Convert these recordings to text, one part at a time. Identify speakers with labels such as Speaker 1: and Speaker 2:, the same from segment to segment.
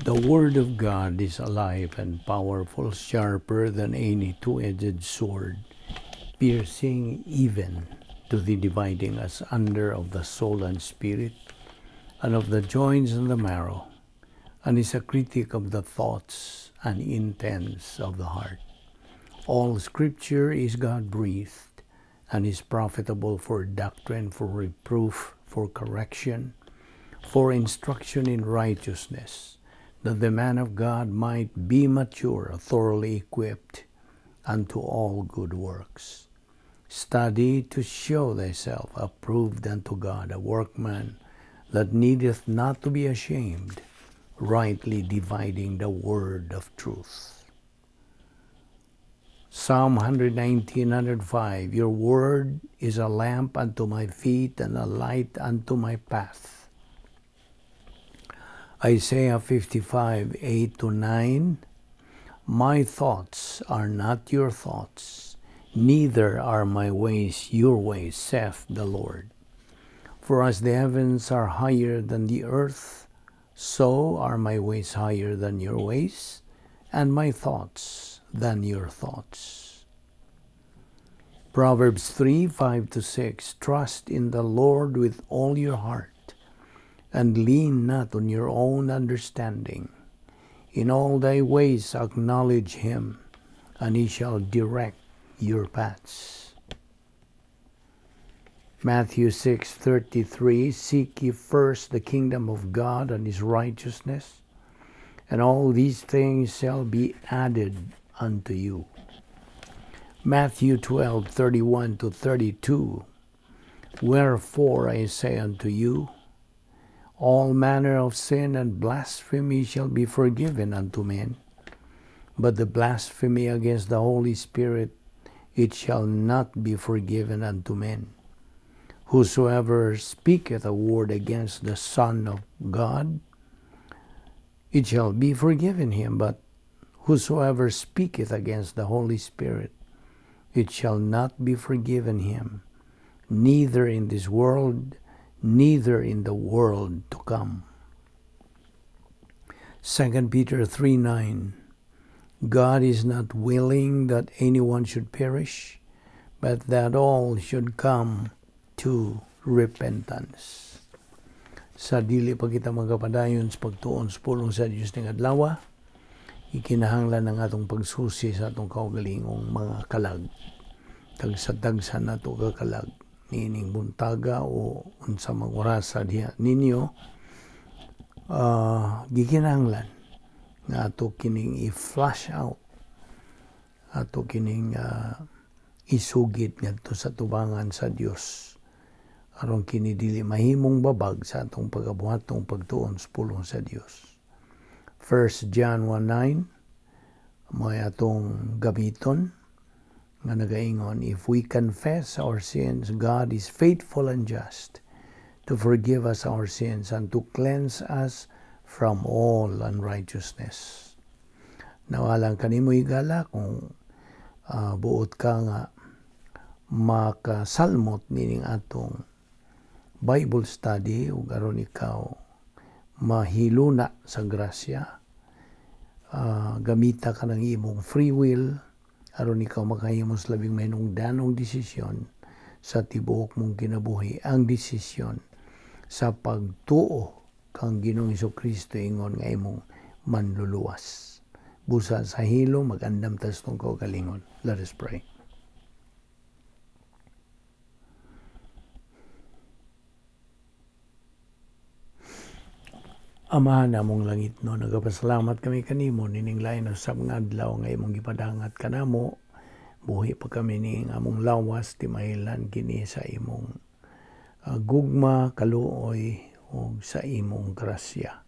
Speaker 1: The Word of God is alive and powerful, sharper than any two-edged sword, piercing even to the dividing asunder of the soul and spirit, and of the joints and the marrow, and is a critic of the thoughts and intents of the heart. All Scripture is God-breathed, and is profitable for doctrine, for reproof, for correction, for instruction in righteousness, that the man of God might be mature, thoroughly equipped unto all good works. Study to show thyself approved unto God, a workman that needeth not to be ashamed, rightly dividing the word of truth. Psalm 119, 105, Your word is a lamp unto my feet and a light unto my path. Isaiah 55, 8 to 9, My thoughts are not your thoughts, neither are my ways your ways, saith the Lord. For as the heavens are higher than the earth, so are my ways higher than your ways, and my thoughts than your thoughts. Proverbs 3, 5 to 6, Trust in the Lord with all your heart, and lean not on your own understanding. In all thy ways acknowledge him, and he shall direct your paths. Matthew 6:33, Seek ye first the kingdom of God and his righteousness, and all these things shall be added unto you. Matthew 12:31 to 32, Wherefore I say unto you, all manner of sin and blasphemy shall be forgiven unto men, but the blasphemy against the Holy Spirit, it shall not be forgiven unto men. Whosoever speaketh a word against the Son of God, it shall be forgiven him, but whosoever speaketh against the Holy Spirit, it shall not be forgiven him, neither in this world, neither in the world to come. 2 Peter 3:9, God is not willing that anyone should perish, but that all should come to repentance. Sa dili pa kita magapadayon sa pagtuon sa pulong sa Dios ning adlaw, ikinahanglan ang atong pagsusi sa atong kaugalingong mga kalag. Tagsa-tagsa nato ka kalag niining buntaga o unsa mang orasa diha ninyo, gikinahanglan nga ato kining i-flush out, ato kining isugid ngadto sa tubangan sa Dios, aron kini dili mahimong babag sa atong pagabuhatong pagtuon sa pulong sa Dios. 1 John 1:9, may atong gamiton nga nagaingon, If we confess our sins, God is faithful and just to forgive us our sins and to cleanse us from all unrighteousness. Nawalang kanimo higala kung buot ka nga makasalmot nining atong Bible study ug aron ikaw mahiluna sa grasya, gamita ka ng imong free will aron ikaw makahimo sa labing mahinungdanong desisyon sa tibuok mong kinabuhi, ang desisyon sa pagtuo kang Ginoong Hesukristo ingon nga imong manluluwas. Busa sa hilo, mag-andam tas tong kaugalingon. Let us pray. Amahan namong langit no, nagapasalamat kami kanimo nining lain usab nga adlaw nga imong gipadangat kanamo. Buhi pa kami ning among lawas, timahilan kini sa imong gugma, kaluoy ug sa imong grasya.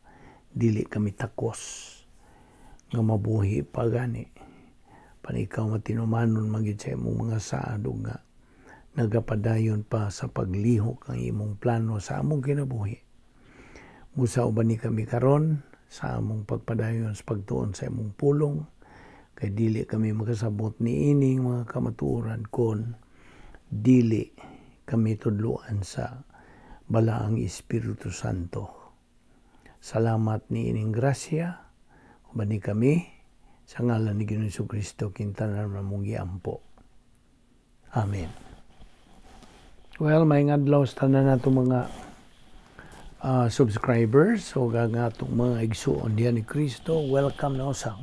Speaker 1: Dili kami takos nga mabuhi pa gani. Panikaw matinumanon magid sa imong mga saad ug nga nagapadayon pa sa paglihok ang imong plano sa among kinabuhi. Busa uban ni kami karon sa among pagpadayon sa pagtuon sa imong pulong, kay dili kami makasabot niining mga kamatuoran kon dili kami tudloan sa Balaang Espiritu Santo. Salamat niining grasya. Uban ni kami sa ngalan ni Ginoong Kristo, kintanan namong giampo. Amen. Well, maayong adlaw sa tanan nato mga subscribers o ang atong mga igsuon diha ni Kristo. Welcome na usab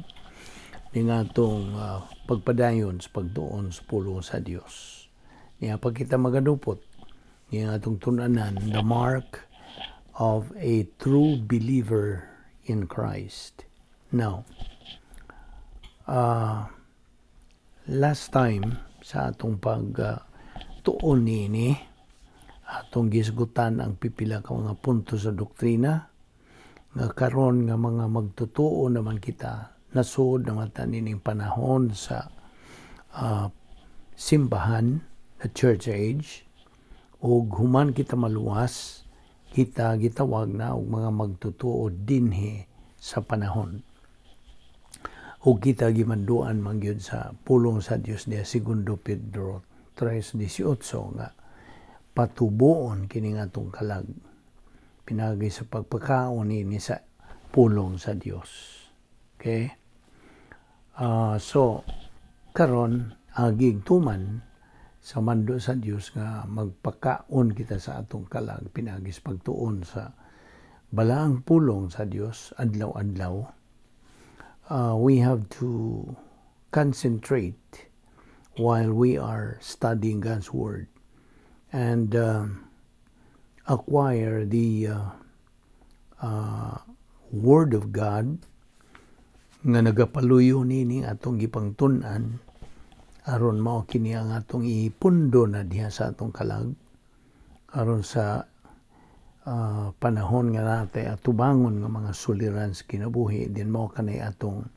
Speaker 1: ning atong pagpadayon sa pagtuon sa pulong sa Dios. Niya pag kita magadupot ni atong tun-anan, the mark of a true believer in Christ. Now, last time sa atong pag tuon niini, atong gisgutan ang pipila ka mga punto sa doktrina nga karon nga mga magtutuo naman kita, nasud naman ta nining panahon sa simbahan, the church age, ug human kita maluwas, kita gitawag na og mga magtutuo dinhi sa panahon ug kita gimanduan man gyud sa pulong sa Dios niya, Segundo Pedro 3:18, nga patubuon kini atong kalag pinagi sa pagpakaon ini sa pulong sa Dios. Okay? So karon agig tuman sa mando sa Dios nga magpakaon kita sa atong kalag pinagi sa pagtuon sa balaang pulong sa Dios adlaw-adlaw, we have to concentrate while we are studying God's Word and acquire the Word of God nga nagapaluyo nining atong gipangtun-an aron mao kini ang atong ipundo na diha sa atong kalag aron sa panahon nga natay atubangon nga mga suliran sa kinabuhi din, mao kanay atong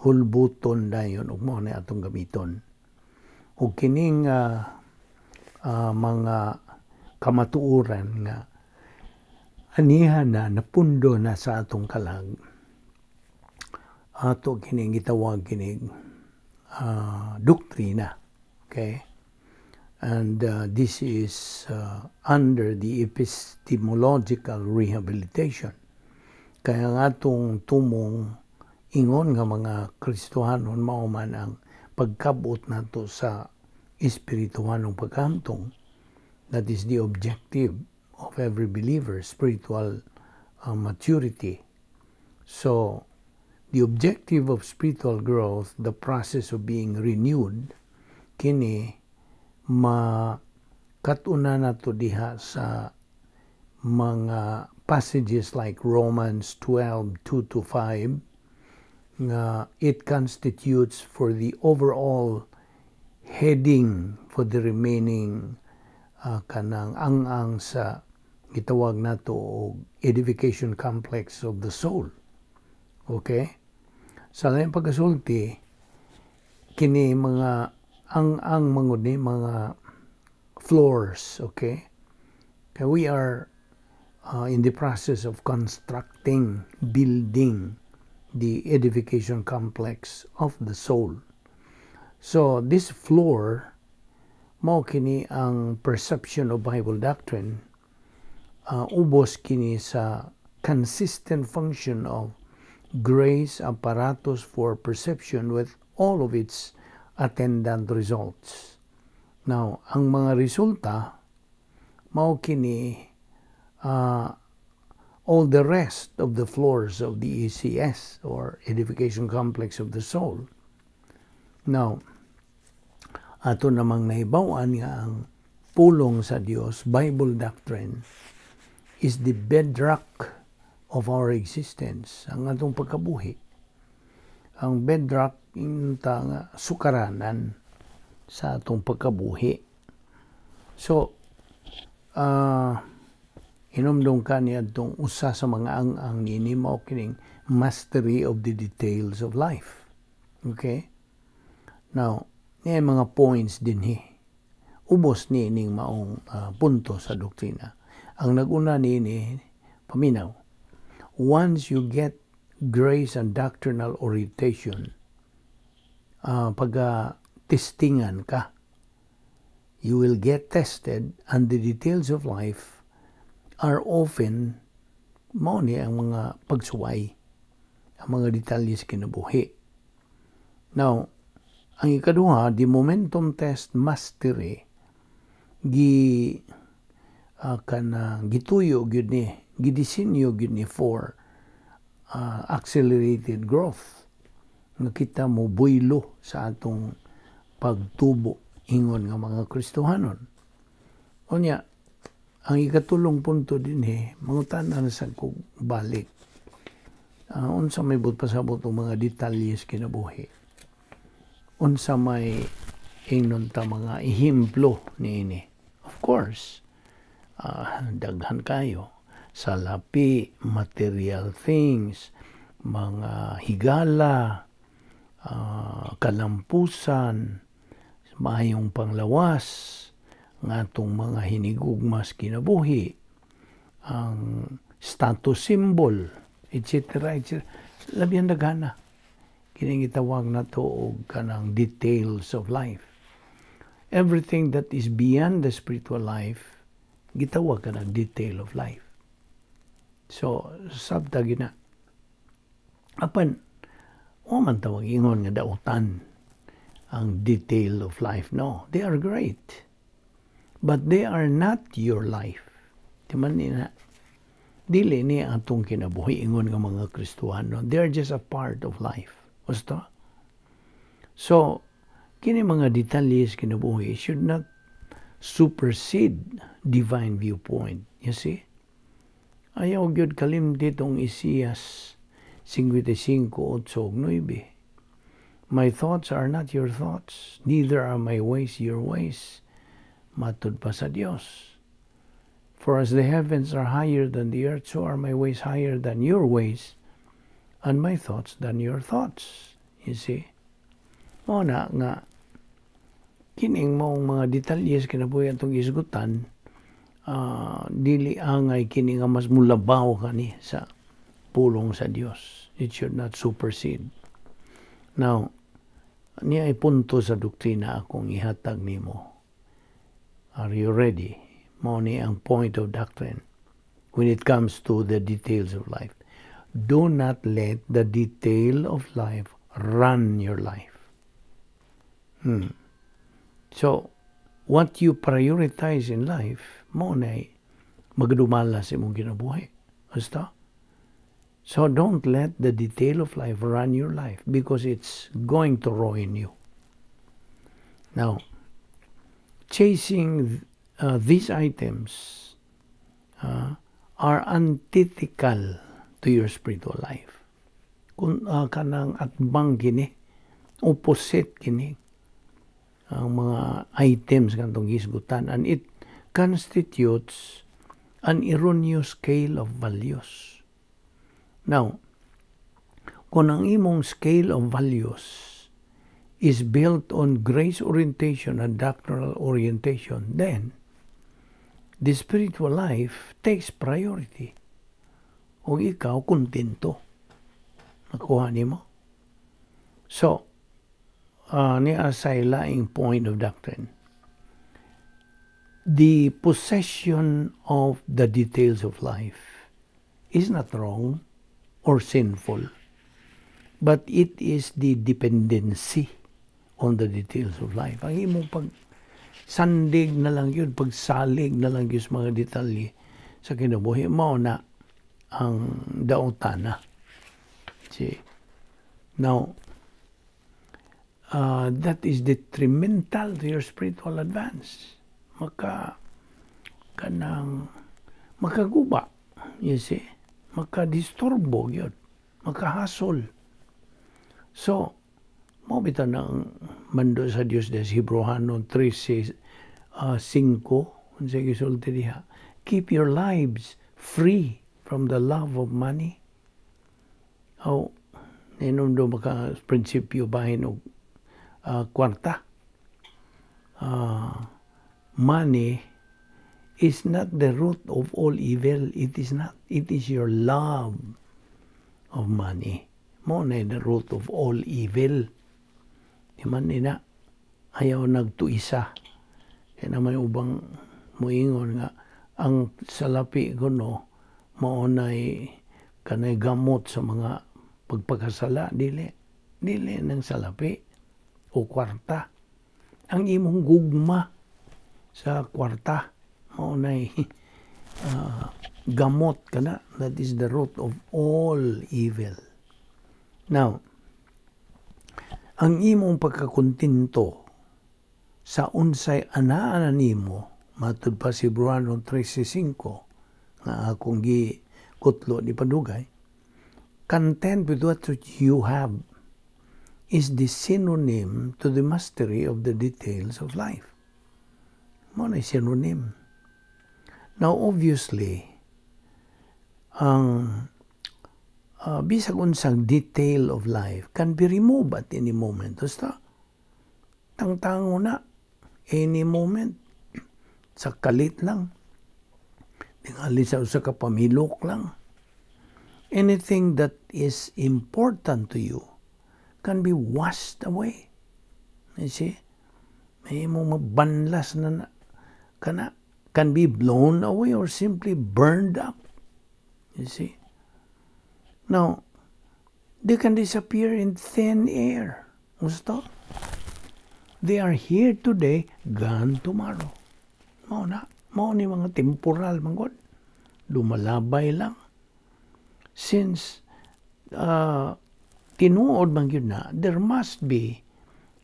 Speaker 1: hulbuton dayon ug mao na atong gamiton. Ug kining mga kamatuoran nga anihan na napundo na sa atong kalag, ato kining gitawag kining doktrina. Okay? And this is under the epistemological rehabilitation. Kaya nga atong tumong ingon nga mga Kristohanon mao man ang pagkabot nato sa espirituhanong pagkahamtong. That is the objective of every believer, spiritual maturity. So, the objective of spiritual growth, the process of being renewed, kini makatuna nato diha sa mga passages like Romans 12:2 to 5, nga it constitutes for the overall heading for the remaining kanang ang-ang sa gitawag nato og edification complex of the soul. Okay? Sa laing pagkasulti, kini mga ang-ang mangud ni mga floors, okay? Kay we are in the process of constructing, building the edification complex of the soul. So this floor mao kini ang perception of Bible doctrine, ubos kini sa consistent function of grace apparatus for perception with all of its attendant results. Now, ang mga resulta mao kini all the rest of the floors of the ECS or edification complex of the soul. Now, ato namang nahibaw-an nga ang pulong sa Dios, Bible doctrine, is the bedrock of our existence, ang atong pagkabuhi. Ang bedrock inta nga sukaranan sa atong pagkabuhi. So, hinumdum ka niadtong usa sa mga ang-ang niini mao kining mastery of the details of life. Okay? Now, niya mga points dinhi. Ubos ni ining maong punto sa doktrina. Ang naguna niini, paminaw. Once you get grace and doctrinal orientation, pagka testingan ka, you will get tested and the details of life are often mao ni ang mga pagsuway. Ang mga detalye sa kinabuhi. Now, ang ikaduha, the momentum test mastery, gi kanang gituyo gyud ni, gidisenyo gyud ni for accelerated growth nga kita mo buylo sa atong pagtubo ingon nga mga Kristohanon. Unya, ang ikatulong punto dinhi, mangutana na sa kog balik. Unsa may buot pasabot og mga detalye sa kinabuhi? Unsa may ingnon ta mga ehemplo niini? Of course, daghan kayo. Salapi, material things, mga higala, kalampusan, maayong panglawas, nga atong mga hinigugma sa kinabuhi, ang status symbol, etc. etc. Labi ang daghana. Kining gitawag nato og kanang details of life. Everything that is beyond the spiritual life, gitawag kanang detail of life. So, sabta gina. Apan, wa man tawag ingon nga dautan ang detail of life. No, they are great. But they are not your life. Di man ni na. Dili ni atong kinabuhi ingon nga mga Kristohano. They are just a part of life. Basta. So, kini mga detalye sa kinabuhi should not supersede divine viewpoint. You see? Ayaw gyud kalimti tong Isaias 55, 8 9. "My thoughts are not your thoughts, neither are my ways your ways." Matud pa sa Dios. "For as the heavens are higher than the earth, so are my ways higher than your ways, and my thoughts than your thoughts." You see? Mao na nga kining maong mga detalye sa kinabuhi atong isgutan, dili angay kini nga mas mulabaw kani sa pulong sa Dios. It should not supersede. Now, niya ay punto sa doktrina akong ihatag nimo. Are you ready? Mao ni ang point of doctrine when it comes to the details of life. Do not let the detail of life run your life. So, what you prioritize in life, mao na magdumala sa imong kinabuhi. Basta? So don't let the detail of life run your life because it's going to ruin you. Now, chasing these items are antithetical to your spiritual life. Kung kanang atbang kini, opposite kini, ang mga items kantong gisgutan, and it constitutes an erroneous scale of values. Now, kung ang imong scale of values is built on grace orientation and doctrinal orientation, then the spiritual life takes priority. O ikaw, kontento. Nakuha nimo? So, niya sa laing point of doctrine. The possession of the details of life is not wrong or sinful, but it is the dependency on the details of life. Ang imong pag sandig na lang yun, pagsalig na lang yun sa mga detalye sa kinabuhi, mao na ang daotana. See? Now, that is detrimental to your spiritual advance. Maka, kanang, makaguba, you see? Makadisturbo yun. Makahasol. So, mao bitaw nang mando sa Dios des Hebreohanon 13, 5, unsa gisulti diha? "Keep your lives free from the love of money." Aw, ninumdum maka prinsipyo bahin og kwarta. Money is not the root of all evil. It is not. It is your love of money. Mao na the root of all evil. Di man ni na. Ayaw nagtuisa. Kaya naman ubang muingon nga ang salapi ko no mao nay kanay gamot sa mga Pagpakasala, dili. Dili ng salapi o kwarta. Ang imong gugma sa kwarta, mao nay gamot kana. That is the root of all evil. Now, ang imong pagkakontento sa unsay anaa nimo, matud pa si Hebreano 13:5 nga akong gi kutlo di padugay, content with what you have is the synonym to the mastery of the details of life. Mao na synonym. Now, obviously, ang bisag unsang detail of life can be removed at any moment. Basta, tangtango na, any moment. Sa kalit lang. Tingali sa usa ka pamilok lang. Anything that is important to you can be washed away. You see? May imong mabanlas na kana can be blown away or simply burned up. You see? Now, they can disappear in thin air. Gusto? They are here today, gone tomorrow. Mao na. Mao ni mga temporal, manggod. Lumalabay lang. Since tinuod man gyud na, there must be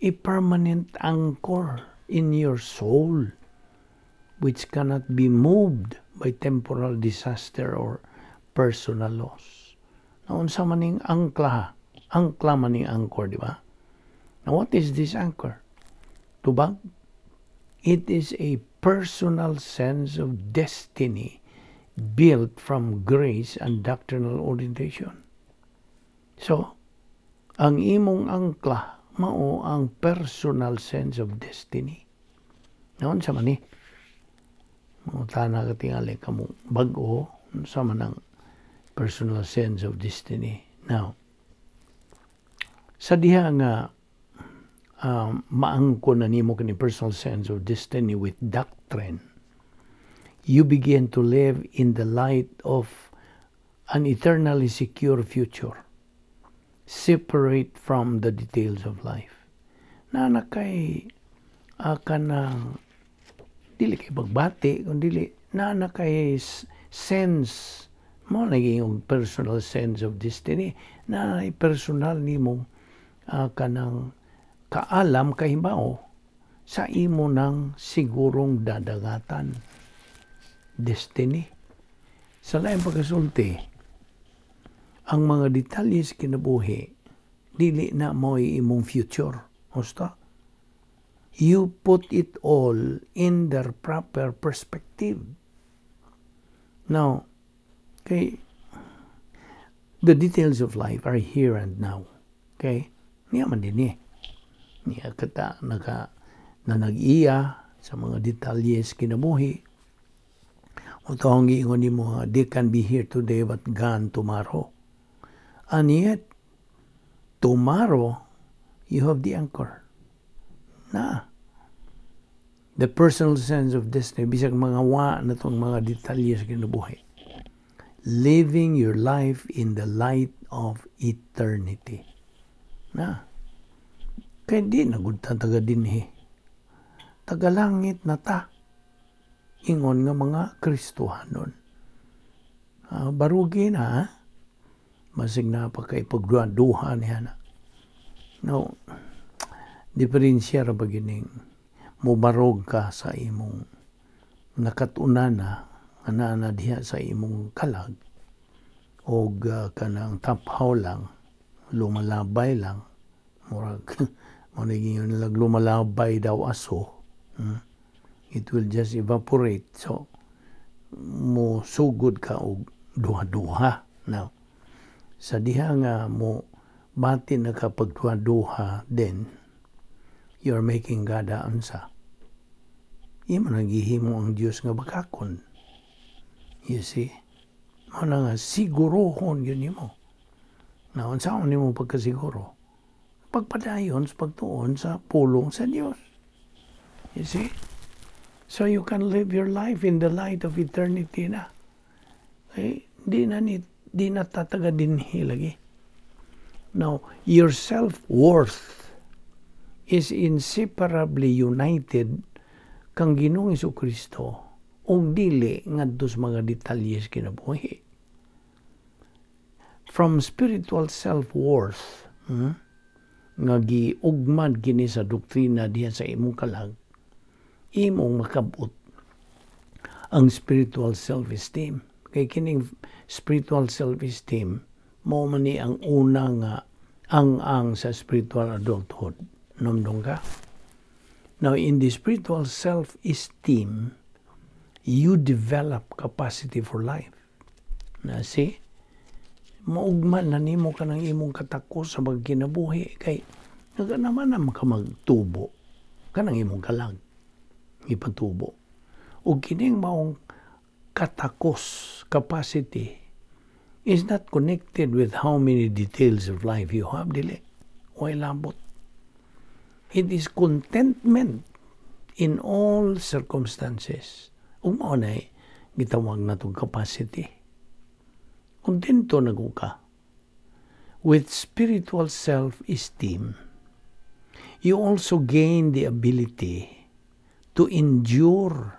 Speaker 1: a permanent anchor in your soul which cannot be moved by temporal disaster or personal loss. Now, unsa man ning angkla? Angkla man ning anchor, di ba? Now, what is this anchor? Tubag? It is a personal sense of destiny built from grace and doctrinal orientation. So, ang imong angkla mao ang personal sense of destiny. Now, unsa man ni? Mangutana ka tingali kamo bag-o, unsa man ang personal sense of destiny? Now, sa diha nga maangko na nimo kini personal sense of destiny with doctrine, you begin to live in the light of an eternally secure future, separate from the details of life. Na na kay kanang dili kay pagbati kung dili na kay sense mo naging personal sense of destiny na personal nimo kanang kaalam kahibaw sa imo ng sigurong dadagatan, destiny. Sa laing pagkasulti, ang mga detalye sa kinabuhi dili na mo imong future. Husto? You put it all in their proper perspective. Now, okay, the details of life are here and now. Okay? Niya man din eh. Niya kata naka na nag-iya sa mga detalye sa kinabuhi. O tawang giingon nimo, they can be here today but gone tomorrow. And yet, tomorrow, you have the anchor. Na. The personal sense of destiny, bisag mga wa na tong mga detalye sa kinabuhi. Living your life in the light of eternity. Na. Kay di na gud ta taga dinhi. Taga langit na ta. Ingon nga mga Kristohanon. Barugi na, ha? Masig na pa kay pagduha niya na. No, diferensya ra ba gining mubarog ka sa imong nakatunan na nga naa na diha sa imong kalag og kanang taphaw lang, lumalabay lang, murag mo naging nilag lumalabay daw aso. It will just evaporate, so mo sugod ka og duha-duha. Now, sa diha nga mo bati na ka pagduha-duha, then you are making God unsa? Imo nang gihimo ang Dios nga bakakon, you see? Mao na nga sigurohon yun nimo na unsaon nimo pagkasiguro? Pagpadayon sa pagtuon sa pulong sa Dios, you see? So you can live your life in the light of eternity na. Okay? Di na ni di na tataga dinhi lagi. Now, your self-worth is inseparably united kang Ginoong Kristo ug dili ngadto sa mga detalye sa kinabuhi. From spiritual self-worth, nga giugmad kini sa doktrina diha sa imong kalag, imong makabot ang spiritual self-esteem. Kay kining spiritual self-esteem, mao man ni ang una nga ang sa spiritual adulthood. Numdong ka? Now, in the spiritual self-esteem, you develop capacity for life. Na see? Maugman na nimo kanang imong katakos sa pagkinabuhi kay naga naman na ka magtubo kanang imong kalag ipatubo ug kining maong katakos, capacity, is not connected with how many details of life you have. Dili, way labot. It is contentment in all circumstances ug mao na gitawag natong capacity. Kontento na ka. With spiritual self-esteem, you also gain the ability to endure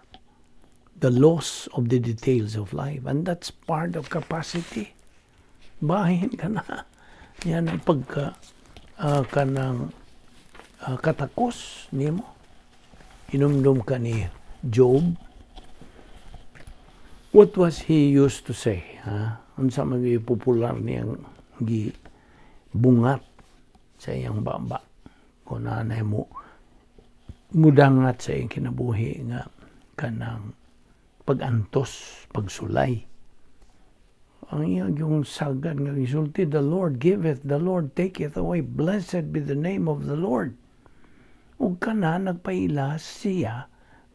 Speaker 1: the loss of the details of life. And that's part of capacity. Bahin ka na. Yan ang pagka kanang katakos nimo. Inumdum ka ni Job. What was he used to say? Ha? Unsa man popular niyang gi bungat sa iyang baba kung nanay mo mudangat sa iyang kinabuhi nga kanang pagantos, pagsulay? Ang iyang yung sagad nga gisulti, "The Lord giveth, the Lord taketh away, blessed be the name of the Lord." Ug kana nagpaila siya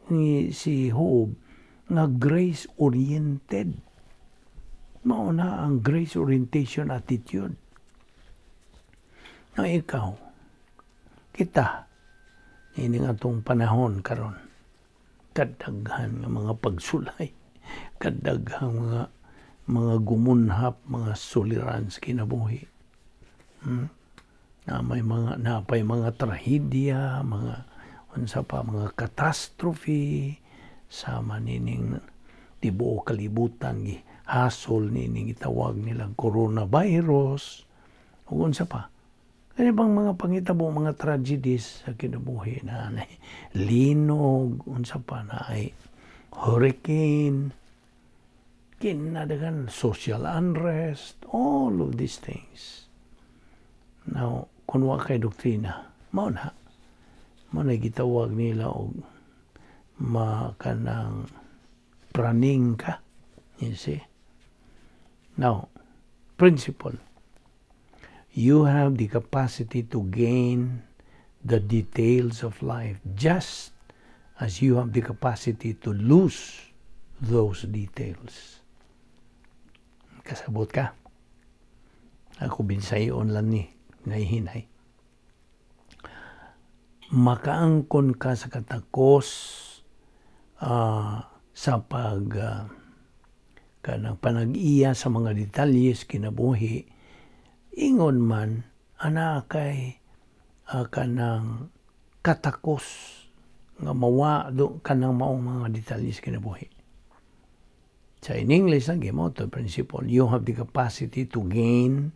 Speaker 1: ni si Job nga grace oriented. Mao na ang grace orientation attitude. Na ikaw, kita, ini nga atong panahon karon, kadaghan nga mga pagsulay, kadaghan mga gumunhap, mga suliran sa kinabuhi. Na may mga napay mga trahedya, mga unsa pa, mga catastrophe sama nining tibuok kalibutan gi hasol nining gitawag nilang coronavirus ug unsa pa. Kani bang mga pangitabo, mga tragedies sa kinabuhi na linog, unsa pa na ay hurricane, kinadagan social unrest, all of these things. Now, kung wa kay doktrina, mao na gitawag nila og makanang praning ka. You see? Now, principle. You have the capacity to gain the details of life just as you have the capacity to lose those details. Kasabot ka? Ako binsayon lang ni, hinay. Makaangkon ka sa katakos sa pag kanang panag-iya sa mga detalye kinabuhi, ingon man ana kay kanang katakos nga mawa do kanang maong mga detalye kinabuhi. Sa in English ang mao to principle, you have the capacity to gain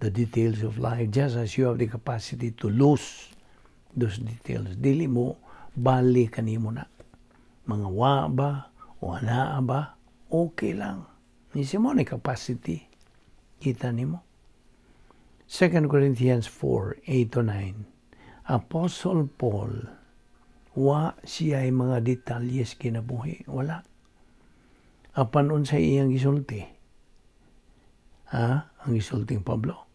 Speaker 1: the details of life just as you have the capacity to lose those details. Dili mo bali kanimo na. Mga wa ba o anaa ba, okay lang. Ni si mo ni capacity. Kita nimo. 2 Corinthians 4, 8 to 9. Apostle Paul, wa siya ay mga detalye kinabuhi. Wala. Apan unsay iyang gisulti? Ha? Ang gisulting Pablo,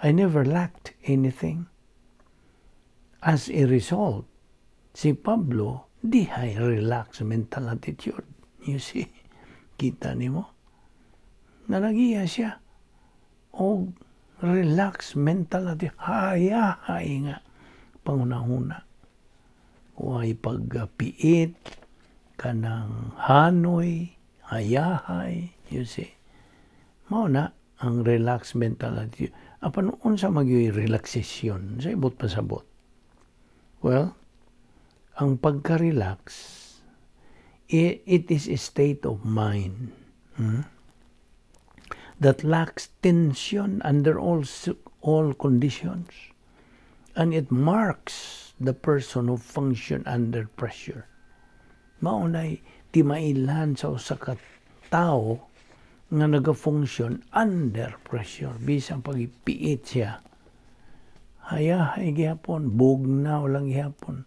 Speaker 1: "I never lacked anything." As a result, si Pablo, dihay relax mental attitude. You see? Kita nimo? Nanagiya siya. O relax mental attitude. Hayahay nga pangunahuna. Way pagpiit, kanang hanoy, hayahay, you see. Mao na ang relax mental attitude. Apan unsa magyuy relaxation sa ibot pasabot? Well, ang pagka-relax, it is a state of mind that lacks tension under all conditions, and it marks the person who function under pressure. Mao nay timailhan sa usa ka tawo nga naga-function under pressure. Bisan pag-ipiit siya, hayahay gihapon, bugnaw lang gihapon,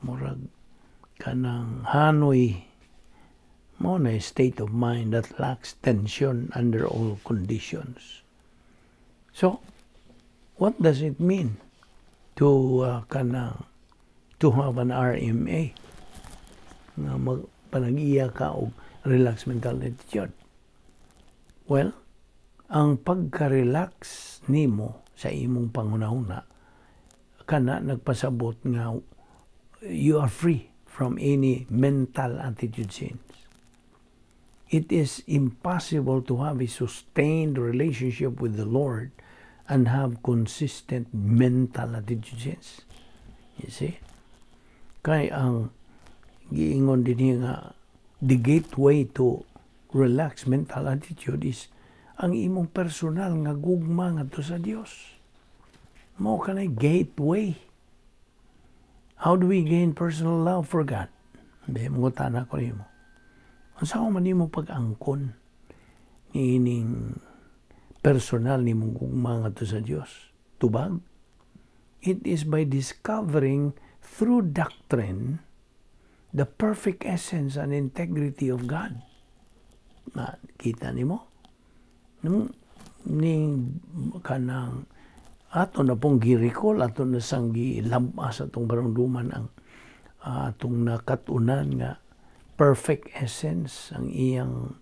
Speaker 1: murag kanang hanoy. Mao na state of mind that lacks tension under all conditions. So, what does it mean to kanang to have an RMA, nga mag panag-iya ka og relaxed mental attitude? Well, ang pagka-relax nimo sa imong panghunahuna kana nagpasabot nga you are free from any mental attitude sins. It is impossible to have a sustained relationship with the Lord and have consistent mental attitude sins. You see? Kay ang giingon din nga the gateway to relaxed mental attitude is ang imong personal nga gugma ngadto sa Dios. Mao kanay gateway. How do we gain personal love for God? Hindi, mangutana ko nimo. Unsa man nimo pag-angkon niining personal nimong gugma ngadto sa Dios? Tubag? It is by discovering through doctrine the perfect essence and integrity of God. Na, kita nimo? Nung, ning kanang ato na pong gi-recall, ato na sang gilabas atong barunduman ang atong nakatunan nga perfect essence, ang iyang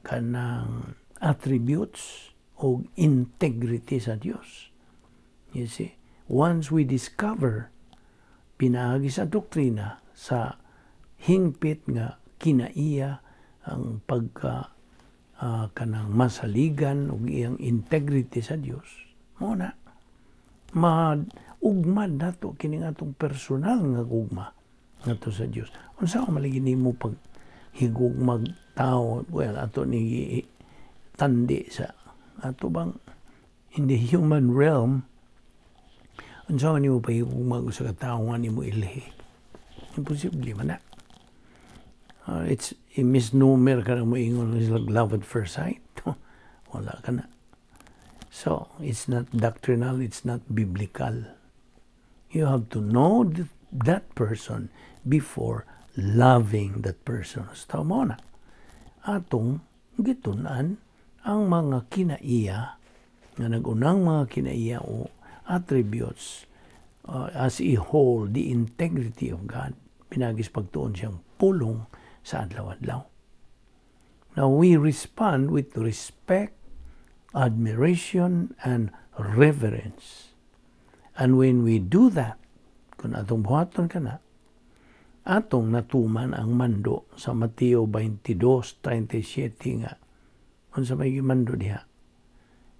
Speaker 1: kanang attributes o integrity sa Dios. You see, once we discover pinaagi sa doktrina sa hingpit nga kinaiya ang pagka kanang masaligan ug iyang integrity sa Dios, mo na maugmad nato kining atong personal nga gugma ngadto sa Dios. Unsa man lagi nimo pag higugmag tao? Well, ato ni tandi sa ato bang in the human realm, unsa man nimo pahigugmag sa tawo nga nimo ilhi? Imposible man na. It's a misnomer ka na mo ingon is like love at first sight. Wala ka na. So, it's not doctrinal, it's not biblical. You have to know that person before loving that person. So, mo na. Atong gitun-an ang mga kinaiya nga nagunang mga kinaiya o attributes as a whole, the integrity of God, pinaagi sa pagtuon siyang pulong sa adlaw-adlaw. Now we respond with respect, admiration, and reverence. And when we do that, kung atong buhaton kana, atong natuman ang mando sa Mateo 22:37 nga unsa may gimando diha?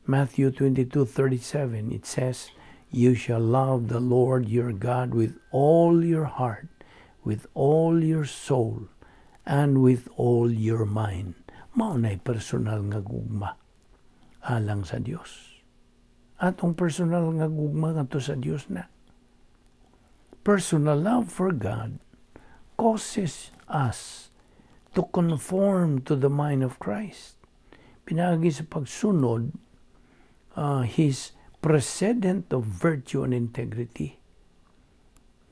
Speaker 1: Matthew 22:37, it says, "You shall love the Lord your God with all your heart, with all your soul, and with all your mind." Mao nay personal nga gugma alang sa Dios. Atong personal nga gugma ngadto sa Dios na. Personal love for God causes us to conform to the mind of Christ. Pinaagi sa pagsunod His precedent of virtue and integrity.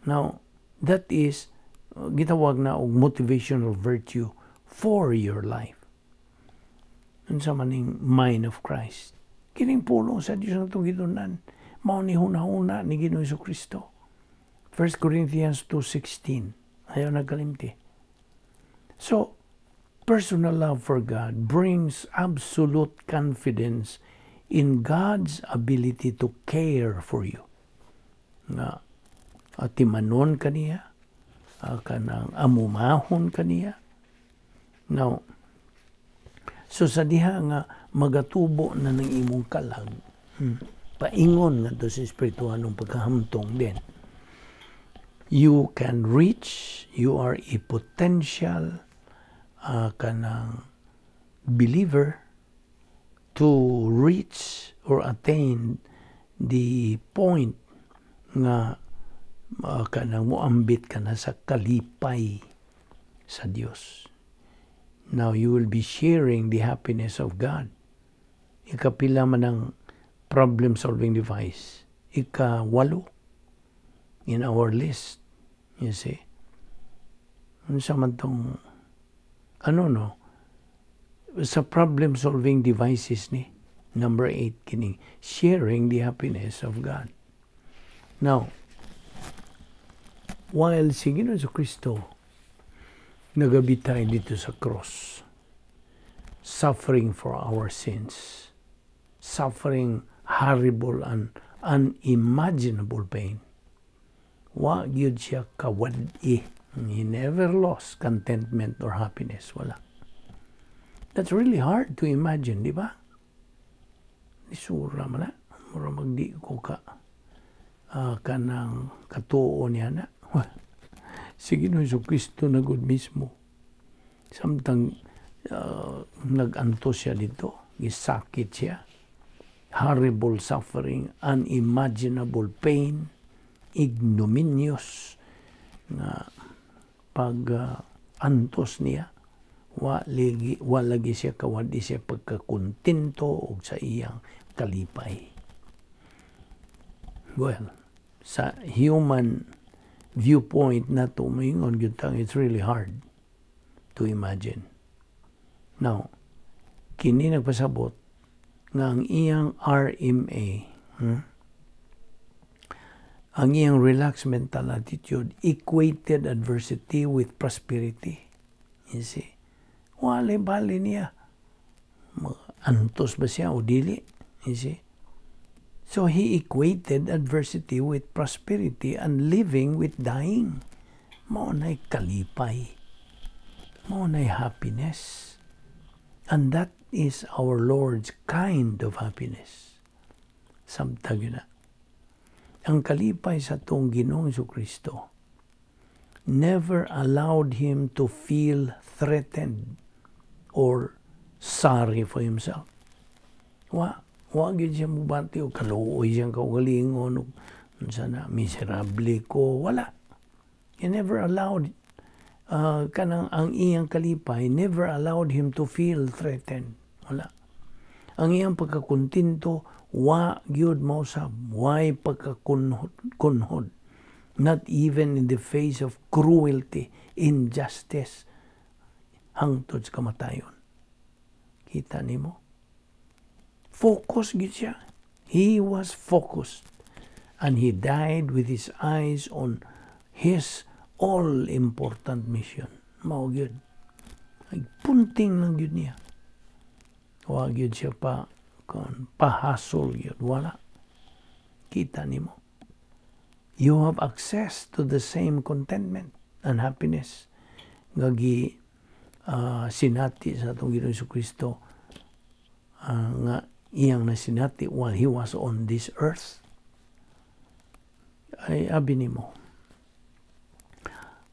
Speaker 1: Now, that is gitawag na og motivational virtue for your life. Unsa man ning mind of Christ? Kining pulong sa Dios nga atong gitun-an. Mao ni hunahuna ni Ginoong Kristo. 1 Corinthians 2:16. Ayaw nagkalimti. So, personal love for God brings absolute confidence in God's ability to care for you. Nga timanon kaniya, kanang amumahon kaniya. Now, so sa diha nga magatubo na ng imong kalag, Paingon ngadto sa espirituhanong pagkahamtong din. You can reach, you are a potential kanang believer to reach or attain the point nga kanang moambit ka na sa kalipay sa Dios. Now you will be sharing the happiness of God. Ikapila man ang problem-solving device? Ika-8 in our list. You see? Unsa man tong ano, no? Sa problem-solving devices ni, number 8 kining sharing the happiness of God. Now, while si Ginoong Kristo nagabitay didto sa cross, suffering for our sins, suffering horrible and unimaginable pain, wa gyud siya kawad-i. He never lost contentment or happiness. Wala. That's really hard to imagine, di ba? Lisura man na. Mura magdi ko ka kanang katuo niya na. Si Ginoong Kristo na gud mismo. Samtang nag-antos siya didto, gisakit siya. Horrible suffering, unimaginable pain, ignominious nga pag antos niya, wa lagi siya kawad-i sa pagkakontento og sa iyang kalipay. Well, sa human viewpoint na to, moingon gyud tang it's really hard to imagine. Now, kini nagpasabot nga ang iyang RMA, Ang iyang relaxed mental attitude equated adversity with prosperity. You see? Wala bali niya. Antos ba siya o dili? You see? So he equated adversity with prosperity and living with dying. Mao na'y kalipay. Mao na'y happiness. And that is our Lord's kind of happiness. Samtang yun na. Ang kalipay sa atong Ginoong Kristo never allowed him to feel threatened or sorry for himself. Wa gyud siya mubati og kaluoy siyang kaugalingon og unsa na, miserable ko, wala. He never allowed kanang ang iyang kalipay never allowed him to feel threatened. Wala. Ang iyang pagkakontento wa gyud mausab, way pagkakunhod, not even in the face of cruelty, injustice, hangtod sa kamatayon. Kita nimo? Focus gyud siya. He was focused. And he died with his eyes on his all-important mission. Mao gyud. Ay, punting lang gyud niya. Wa gyud siya pa kon pahasol gyud. Wala. Kita nimo. You have access to the same contentment and happiness nga gi sinati sa atong Ginoong Kristo nga iyang nasinati while he was on this earth. Ay, abi nimo,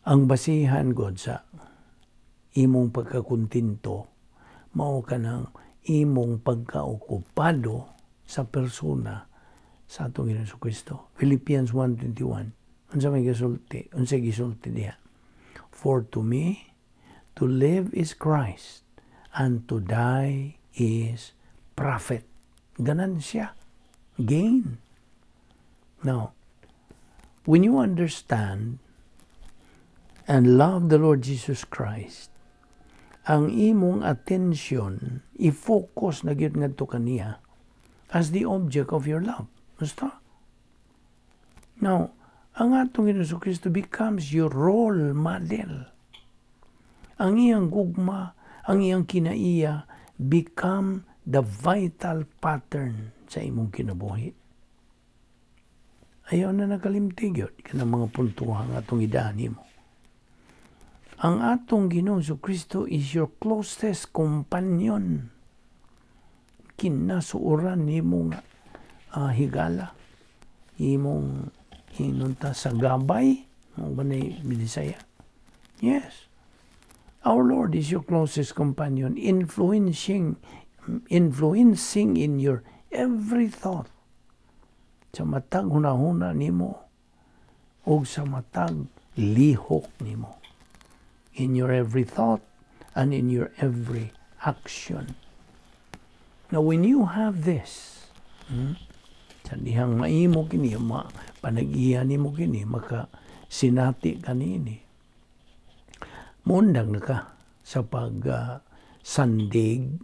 Speaker 1: ang basihan god sa imong pagkakontento mao kanang imong pagkaokupado sa persona sa atong Ginoong Kristo. Philippians 1:21. Unsa may gisulti? Unsa gisulti diha? "For to me, to live is Christ, and to die is profit." Ganansya. Gain. Now, when you understand and love the Lord Jesus Christ, ang imong attention i-focus na gyud ngadto kaniya as the object of your love. Basta. Now, ang atong Ginoong Kristo becomes your role model. Ang iyang gugma, ang iyang kinaiya become the vital pattern sa imong kinabuhi. Ayaw na nakalimti gyud kanang mga puntuhan nga atong idaan nimo. Ang atong Ginoong Kristo is your closest companion. Kinasuoran nimo nga higala, imong inunta sa gabay, mao ba ni Binisaya? Yes. Our Lord is your closest companion, influencing in your every thought. Sa matag hunahuna nimo o sa matag lihok nimo. In your every thought and in your every action. Now, when you have this, sa dihang maimo kini, panag-iya nimo kini, maka sinati kanini, muundang na ka sa pag sandig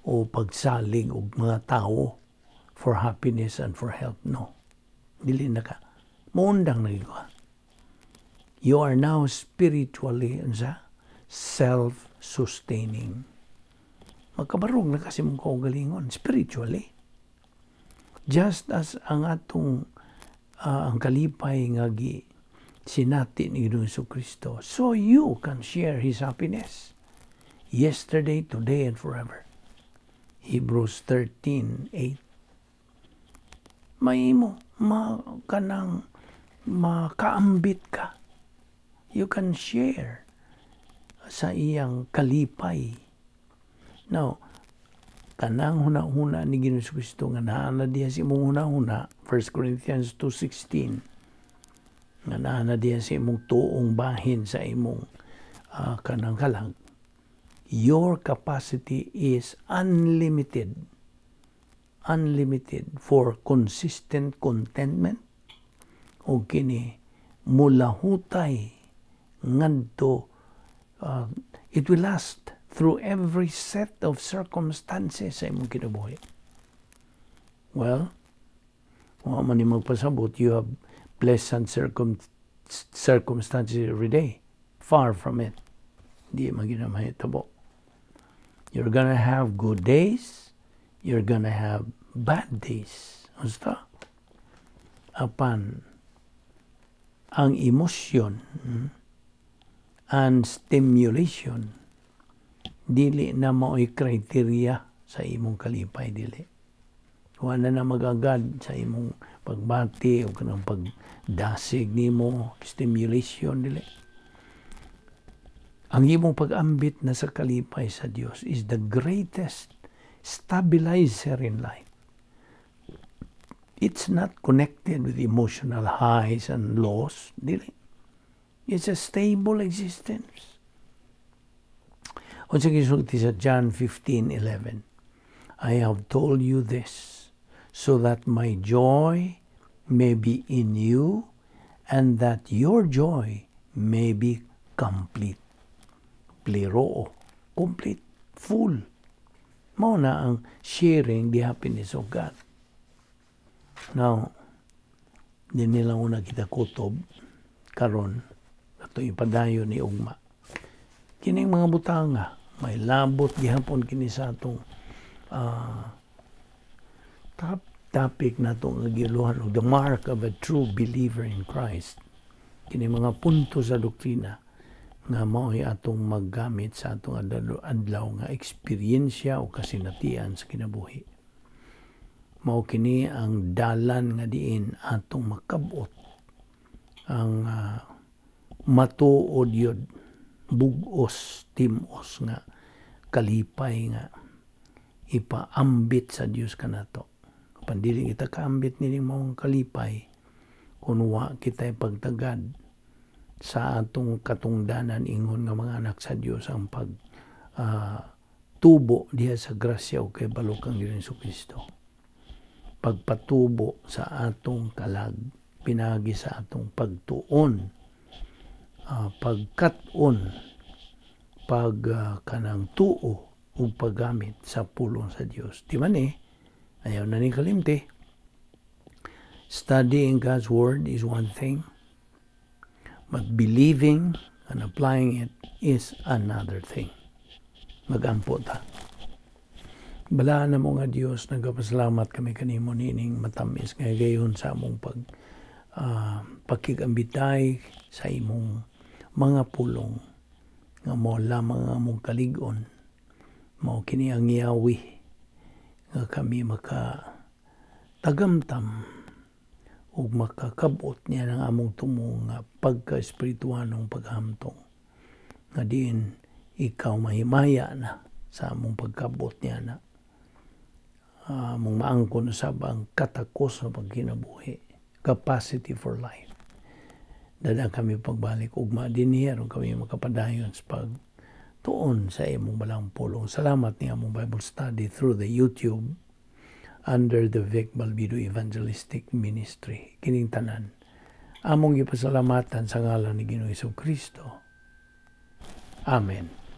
Speaker 1: o pagsalig og mga tao for happiness and for help. No. Dili na ka. Muundang na ka. You are now spiritually, unsa? Self-sustaining. Magkabarog na kasi mong kaugalingon spiritually. Just as ang atong ang kalipay nga gi sinati ni Ginoong Kristo, so you can share His happiness yesterday, today, and forever. Hebrews 13:8. Mahimo, ma kanang makaambit ka. You can share sa iyang kalipay. Now, kanang huna-huna ni Ginoong Kristo nga naa na diha sa imong huna-huna, 1 Corinthians 2:16, nga naa na diha sa imong tuong bahin sa imong kanang kalag, your capacity is unlimited. Unlimited for consistent contentment o kini mulahutay ngadto, it will last through every set of circumstances sa imong kinabuhi. Well, wa man ni magpasabot you have pleasant circumstances every day. Far from it. Di man gyud mahitabo. You're gonna have good days, you're gonna have bad days. Basta. Apan, ang emosyon and stimulation dili na mao'y criteria sa imong kalipay, dili. Wala na magagad sa imong pagbati o kanang pagdasig nimo, stimulation, dili. Ang imong pag-ambit na sa kalipay sa Dios is the greatest stabilizer in life. It's not connected with emotional highs and lows. Dili. It's a stable existence. Unsa gisulti sa John 15:11? "I have told you this so that my joy may be in you and that your joy may be complete." Pleroo, complete, full. Mao na ang sharing the happiness of God. Now, di nila una kita kutob karon ato ipadayon ni ugma. Kining mga butanga may labot gihapon kini sa atong top topic nato nga giluhan og the mark of a true believer in Christ. Kini mga punto sa doktrina nga mao'y atong maggamit sa atong adlaw nga eksperyensya o kasinatian sa kinabuhi. Mao kini ang dalan nga diin atong makabot ang matuod yun, bugos, timos nga kalipay nga ipaambit sa Dios kanato. Apan dili kita kaambit nining maong kalipay kung wa kita pagtagad sa atong katungdanan ingon nga mga anak sa Dios, ang pag tubo diha sa grasya o kay balokang Ginoong Kristo. Pagpatubo sa atong kalag pinagi sa atong pagtuon, pagkat-on, pag kanang tuo ug paggamit sa pulong sa Dios. Di man eh, ayaw na ni kalimti. Studying God's Word is one thing, but believing and applying it is another thing. Magampo ta. Balaan na mo nga Dios, nagapasalamat kami kanimo nining matamis nga gayon sa among pagkigambitay sa imong mga pulong nga mo lamang ang among kalig-on. Mao kini ang yawi nga kami maka Tagamtam ug makakabot niya ng among tumo nga pagka-espirituanong paghamtong nga diin ikaw mahimaya na sa among pagkabot niya na among maangkon usab ang katakos na pagkinabuhi, capacity for life. Dad-a kami pagbalik ugma dinhi aron kami makapadayon sa pag tuon sa imong balaang pulong. Salamat ni among Bible study through the YouTube under the Vic Balbido Evangelistic Ministry. Kining tanan among gipasalamatan sa ngalan ni Ginoong Kristo. Amen.